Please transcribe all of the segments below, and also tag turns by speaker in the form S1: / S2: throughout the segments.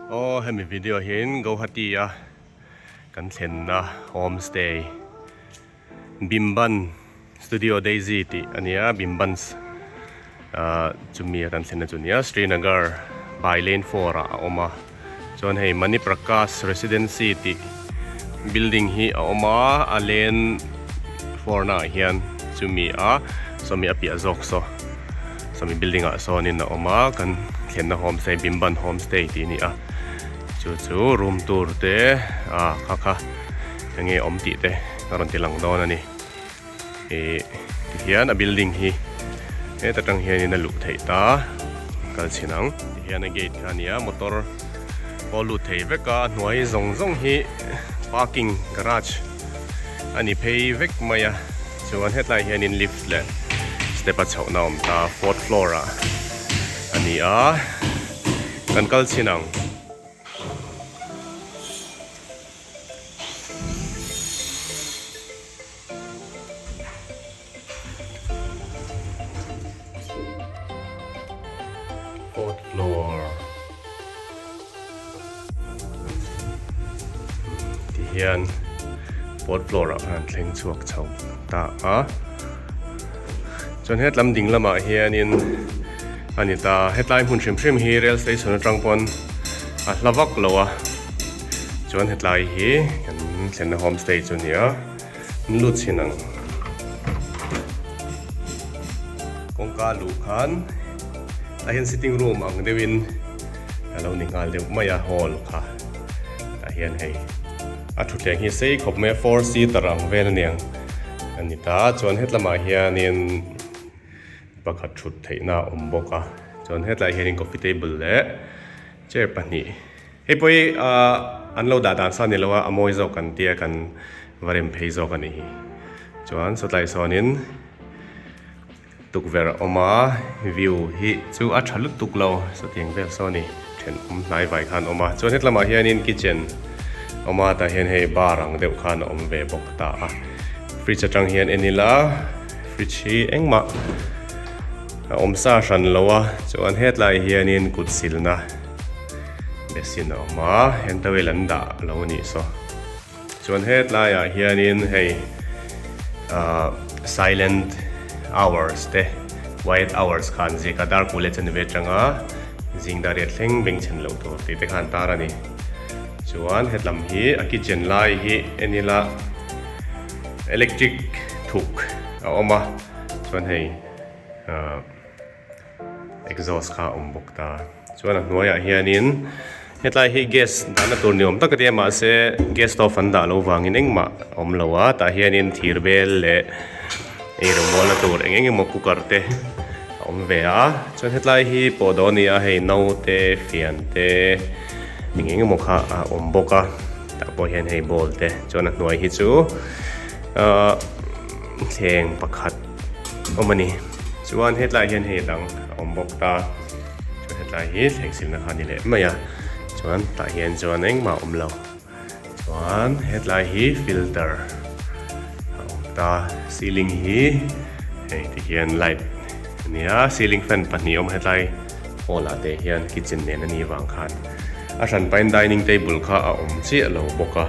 S1: Aw hemi video hian Guwahati a kan thlenna homestay Bimban Studio Daisy tih a nia Bimbans ah chumi a kan thlenna chu a nia Srinagar by lane 4 ah a awm a chuan hei Maniprakash Residency tih building hi a awm a a lane 4 na ah hian chumi a sawmi a piah zawk saw. Sawmi building ah sawnin a awm a kan thlenna homestay Bimban homestay tih a ni a chu chu room tour te ah kha kha enge awm tih te a rawn ti lang dawn a ni ih tihian a building hi heta tang hianin a luh theih ta kal chhin ang tihian a gate kha a ni a motor pawh a lut thei vek a a hnuai zawng zawng hi parking garage a ni phei vek mai a. Chuan hetlai hianin lift leh step a chhohna a awm ta fourth floor ah a ni a kan kal chhin ang. Fourth floor Tihian fourth floor ah khan thleng chhuak chho ta a chuan hetlam ding lamah hianin a ni ta hetlai hmun hrim hrim hi rail station atang pawn a hla vak lo a chuan hetlai hi kan thlenna homestay chu a ni a an lut chhin ang kawngka luh khan tah hian sitting room ang deuhin a lo ni nghal deuh mai a hall kha tah hian hei a thutthleng hi sei khawp mai a four seater ang vel aniang a ni ta chuan hetlamah hianin pakhat thut theihna a awm bawk a chuan hetlaiah hianin coffee table leh chair pahnih. Hei pawh hi an lo dah dan sa ni lo a, a mawi zawk kan tia kan va rem phei zawk a nih hi. Chuan sawtlai sawnin tukverh a awm a, view hi chu a tha lutuk lo sawtiang vel saw a ni, thenawm hnai vai khan a awm a. Chuan hetlamah hianin kitchen a awm a, tah hian hei bar ang deuh khan a awm ve bawk ta a. Fridge atang hian en ila fridge hi engmah a awm sa hran lo a, chuan hetlai hianin kut silna. Basin a awm a hand towel an dah a lo nih saw chuan hetlaiah hianin hei ahh silent hours te quiet hours kha an ziak a dar kul leh chanve atanga zing dar riat thleng beng chhen loh tur tih te kha an tar a ni chuan hetlam hi a kitchen lai hi en ila electric thuk a awm a chuan hei ahh. Exhaust kha a awm bawk ta. Chuan a hnuaiah hianin hetlai hi gas dahna tur ni awm tak a nia mahse gas stove an dah loh vangin engmah a awm lo a tah hianin thir bel leh ei rawngbawlna tur eng eng emaw cooker te a awm ve a chuan hetlai hi pawh dawn a ni a hei no te fian te eng eng emaw kha a awm bawk a tah pawh hian hei bowl te chuan a hnuai hi chu ahh thleng pakhat awm a ni. Chuan hetlai hian hei dang a awm bawk ta chuan hetlai hi thleng silna kha a ni leh mai a chuan tah hian chuan engmah a awm lo chuan hetlai hi filter a awm ta ceiling hi hei ti hian light a ni a ceiling fan pahnih a awm hetlai hall ah te hian kitchen nen a nih vang khan a hran pahin dining table kha a awm chiah lo bawk a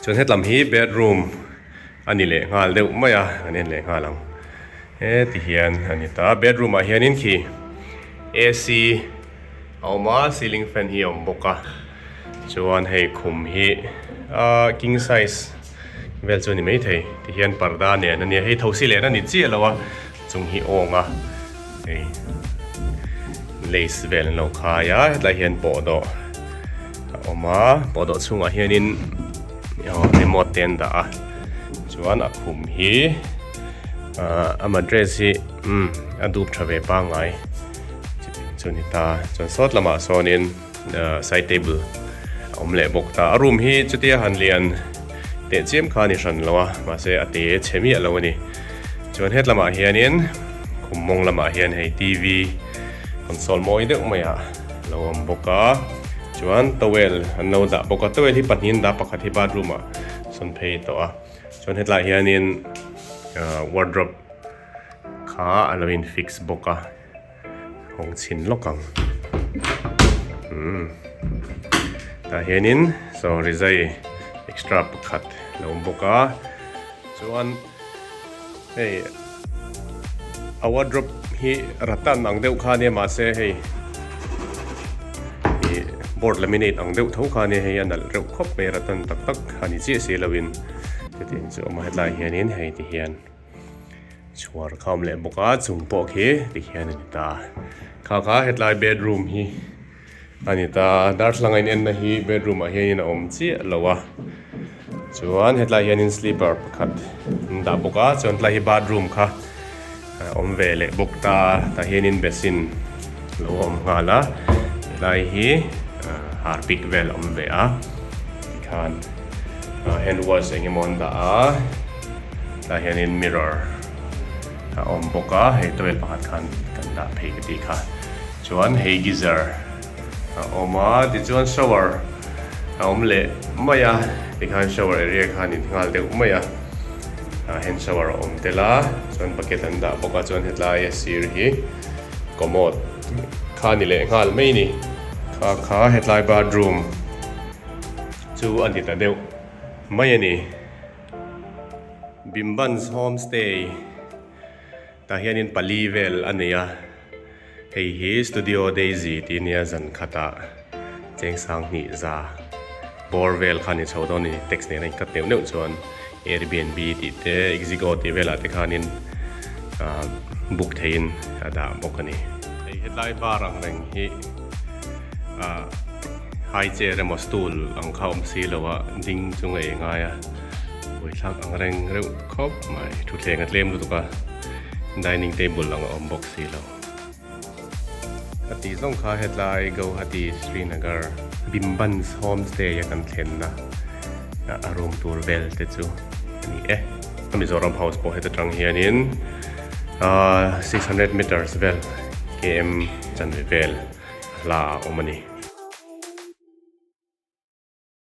S1: chuan hetlam hi bedroom. A ni leh nghal deuh mai a, kan en leh nghal ang. Heti hian a ni ta, bedroom ah hianin khi AC a awm a, ceiling fan hi a awm bawk a, chuan hei khum hi ah king size vel chu a ni maithei, tihian parda nen a nia, hei thosi len a ni chiah lo a, chung hi awng a, hei lace vel an lo khai a, hetlai hian pawhdawh a awm a, pawhdawh chhungah hianin aw remote te an dah a chuan a khum hi ahh a mattress hi umm a dup tha ve pangngai chu a ni ta chuan sawt lamah sawnin ahh side table a awm leh bawk ta a room hi chutia han lian teh chiam kha a ni hran lo a mahse a te chhe miah lo a ni chuan het lamah hianin khum mawng lamah hian hei T V console mawi deuh mai ah lo awm bawk a chuan towel an lo dah bawk a towel hi pahnih an dah pakhat hi bathroom ah sawn phei tawh a chuan hetlaiah hianin ahh wardrobe kha a lo in fix bawk a hawng chhin lawk ang. Umm tah hianin saw rizai extra pakhat lo awm bawk a chuan hei a wardrobe hi ratan ang deuh kha ania mahse hei ih board laminate ang deuh tho kha ania hei a nalh reuh khawp mai ratan tak tak a ni chiah si loin chutiang chu a awm a hetlai hianin hei ti hian. Chhuar kha awm leh bawk a chung pawh khi ti hian a ni ta kha kha hetlai bedroom hi a ni ta darthlalang a in en na hi bedroom ah hianin a awm chiah lo a chuan hetlai hianin sleeper pakhat an dah bawk a chuan tlai hi bathroom kha a awm ve leh bawk ta tah hianin basin lo awm nghal a hetlai hi harpic vel a awm ve a tikhan hand wash eng emaw an dah a. Tah hianin mirror a awm bawk a, hei towel pakhat khan kan dah phei ka tih kha. Chuan hei geyser a awm a, tichuan shower a awm leh mai a, tikhan shower area khan in nghal deuh mai a, hand shower a awm tel a, chuan bucket an dah bawk a, chuan hetlai a sir hi commode kha ni leh nghal mai a ni. Kha kha hetlai bathroom chu a ni ta deuh mai a ni. Bimbans Homestay tah hianin pali vel a nei a, hei hi Studio Daisy tih nia zan khatah cheng sanghnih za bawr vel kha a ni chho dawn a ni tax nen a inkat neuh neuh chuan Airbnb tih te Exigo tih velah te khanin ah book theihin a dah bawk a ni. Hei hetlai bar ang reng hi ah high chair emaw stool ang kha awm si lo a ding chu ngei ngai a buaithlak ang reng reuh khawp mai thutthleng a tlem lutuk a dining table ang a awm bawk si lo a tih zawng kha hetlai Guwahati Srinagar Bimbans homestay a kan thlenna a room tur vel te chu a ni e Mizoram house pawh heta tang hianin ahh 600 meters vel km chanve vel. Hla a awm a ni.